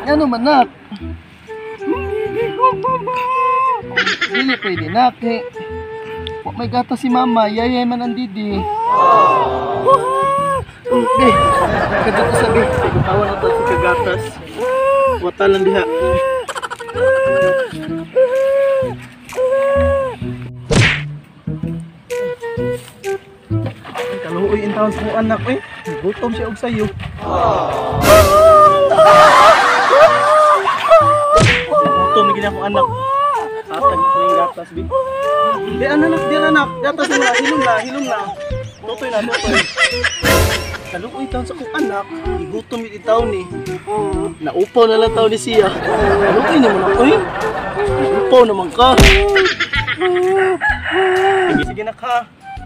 Ano man nak? Dili pwede nak eh. Wa may gatas si mama, yayay man ang didi. Be, kadto sa be, tawan na to sa kagatas. Wata lang diha. Kaluoy in taon sa akong anak eh. Gutom siya og sayo. Gutom ni gid akong anak. Atag ko yung gatas bi. Di anak, di anak, gatas na, hilom na, hilom na. Tutoy na, tutoy. Kaluoy taon sa akong anak, igutom yun taon ni. Naupaw na lang taon ni siya. Kaluoy naman ako eh. Naupaw naman ka. Sige na ka.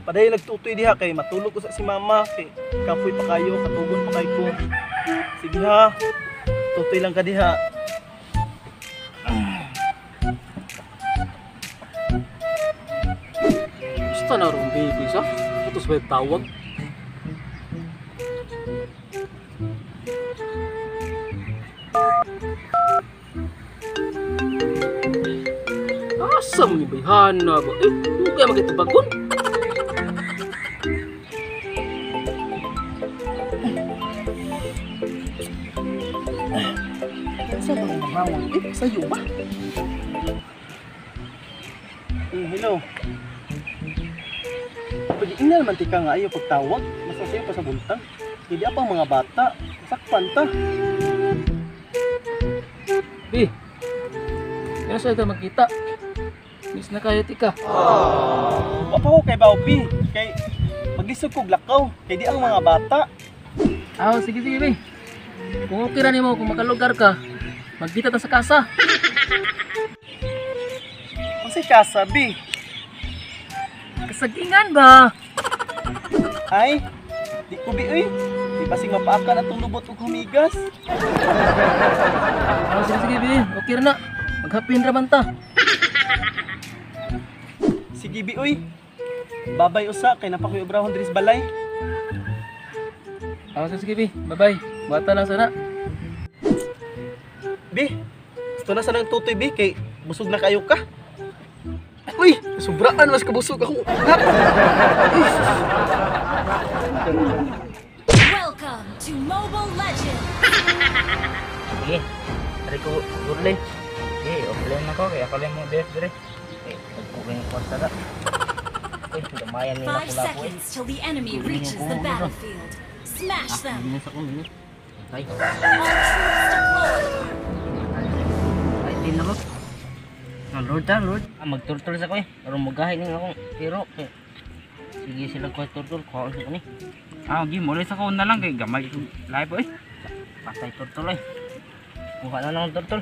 Padayon nagtutoy diha kay matulog ko sa si mama kay kapoy pa kayo, katugon pa kayo ko. Sige ha. Tutoy lang ka diha. Gusto na ron baby sa? Putos ba yung tawag? Asa mo ni bayhana ba? Eh, hindi kaya magkitabagon? Sa ba ang mamang? Eh, sa'yo ba? Hello. Pag-iingal man tika nga ayaw pagtawag, basta sa'yo pa sa buntag. Hindi pa ang mga bata, sakpan ta. Bi, pero sa'yo ito magkita. Miss na kayo tika. Wa pa ko kay Bao, Bi. Kay maglisod kog lakaw, kay di ang mga bata. Ah, sige sige Bi. Kung okay ra nimo, kung makalugar ka, magkita ta sa kasa. Unsay kasa, Bi? Kasagingan ba? Ay, di ko Bi oy. Di basig mapaakan atong lubot og humigas. Ah, sige sige Bi, okay ra na. Maghapin ra man ta. Sige Bi oy. Babay usa kay napakoy obrahon diri sa balay. Ah, sige sige Bi, bye-bye. Bata lang sana. Bi, gusto na sanang tutoy Bi kay busog na kayo ka. Uy, sobraan mas kabusog ako. Welcome to Mobile Legends. Sige, try ko gurlay. Sige, offline na ko kaya ako lang mo dire. Eh, nagkukin yung kwarta na. Uy, gamayan nila 5 kula ko eh. seconds till the enemy reaches the battlefield. Smash them. Bilis ako, bilis. Ay, All troops deployed. ay, din ako. Ah, Lord ta, Lord. Ah, magturtul sa ko eh. Pero magahin ni akong pero eh. Sige sila ko turtul, kuhaon sa ko ni. Ah, gi muli sa ko na lang kay gamay ko live oy. Patay turtul eh. Kuha na lang ang turtul.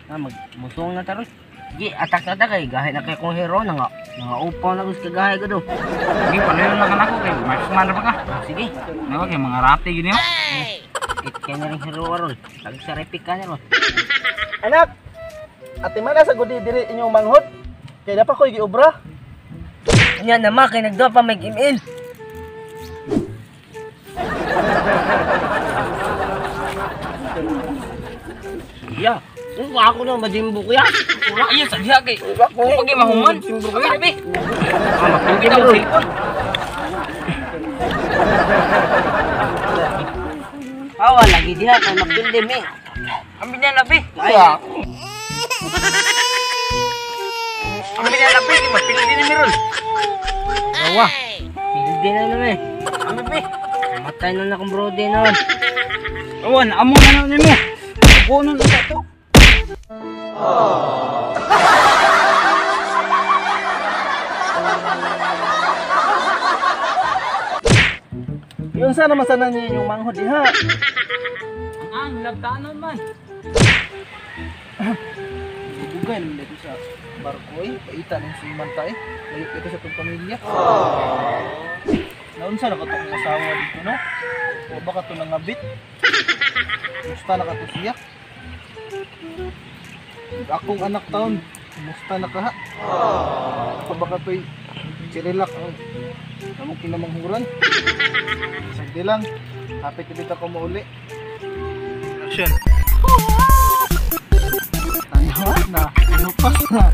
Ah, magmusong na taron. Sige, attack na ta kay gahi na kay kong hero na nga. Nga upaw na gusto kagahi ko do. Gi palayo lang ka nako kay marksman ra pa ka. Ah, sige. Nako kay mga rate gyud niyo. It kay na rin hero aron. Tag sa repic ka na ron. Anak, ate mana sa gudi diri inyong manghod. Kay napa ko'y giobra. Nya na ma kay nagduha pa may email. Ya, kung ako na majimbo ko ya. Ura iya sa diha kay. Kung pagi mahuman. Abi abi. Ah, mapildi Kita na mo ron. cellphone. Awa lagi diha kay mapildi mi. Abi na labi. Kaya. Abi na labi kay mapildi ni meron. Awa. Pildi na naman. Abi bi. Matay na na akong brody noon. Awan, amo na nimo. Kuno na to. Yun sana masana niyo inyong manghod diha. Ang lagtanon man. Dugay naman dito sa barko eh. Paita ng suman ta eh. Layo ito sa itong pamilya. Naunsa na ka itong asawa dito no? O baka ito nangabit? Kumusta na ka to siya? Akong anak taon, kumusta na ka ha? O baka ito'y chirilak ang among kinamanghuran. Sagdi lang, hapit ulit ako mauli. Action! Na, lupas na.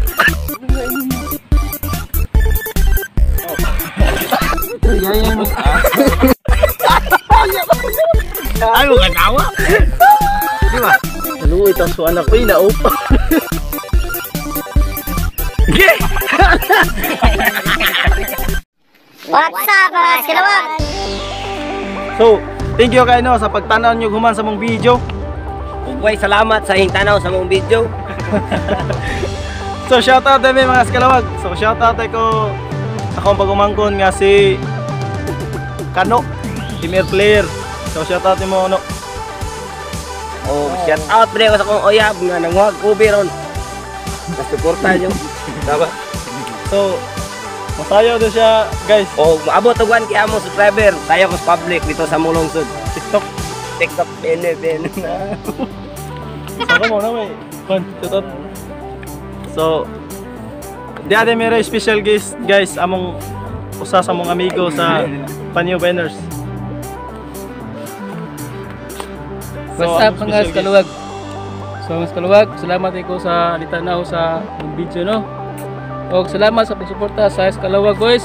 Ay, mo katawa. Di ba? Kaluoy taon sa anak, uy, naupa. What's up, mga kalawag? So, thank you kayo no, sa pagtanaw nyo human sa mong video. Ugway, salamat sa iyong tanaw sa mong video. So, shout out tayo mga skalawag. So, shout out tayo ko akong pagumangkon nga si Kano, Team Air Player. So, shout out nimo no. Oh, shout out pre ko sa akong uyab nga nanguhag ubi ron. Nasuporta nyo. Tama. So, masayaw do siya, guys. O maabot og 1K amo subscriber. Tayo ko sa public dito sa Mulong Sud. TikTok. TikTok bene bene na. Saka mo na may kon, shout out. So, di ate meron special guest, guys, among usa sa mong amigo sa Panyo Banners. What's up among mga special guest. kaluwag? So mga kaluwag, salamat ko sa litanaw sa mong video no. Og salamat sa pagsuporta sa Eskalawag boys.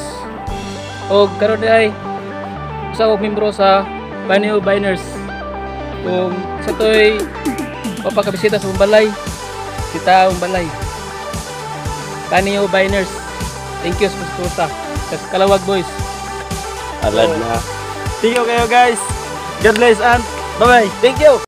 Og karon di ay usa ko membro sa Panyo Biners. Kung sa toy mapakabisita sa mong balay, kita ang balay. Panyo Biners. Thank you sa pagsuporta sa Eskalawag boys. Alad na. Thank you kayo guys. God bless and bye-bye. Thank you.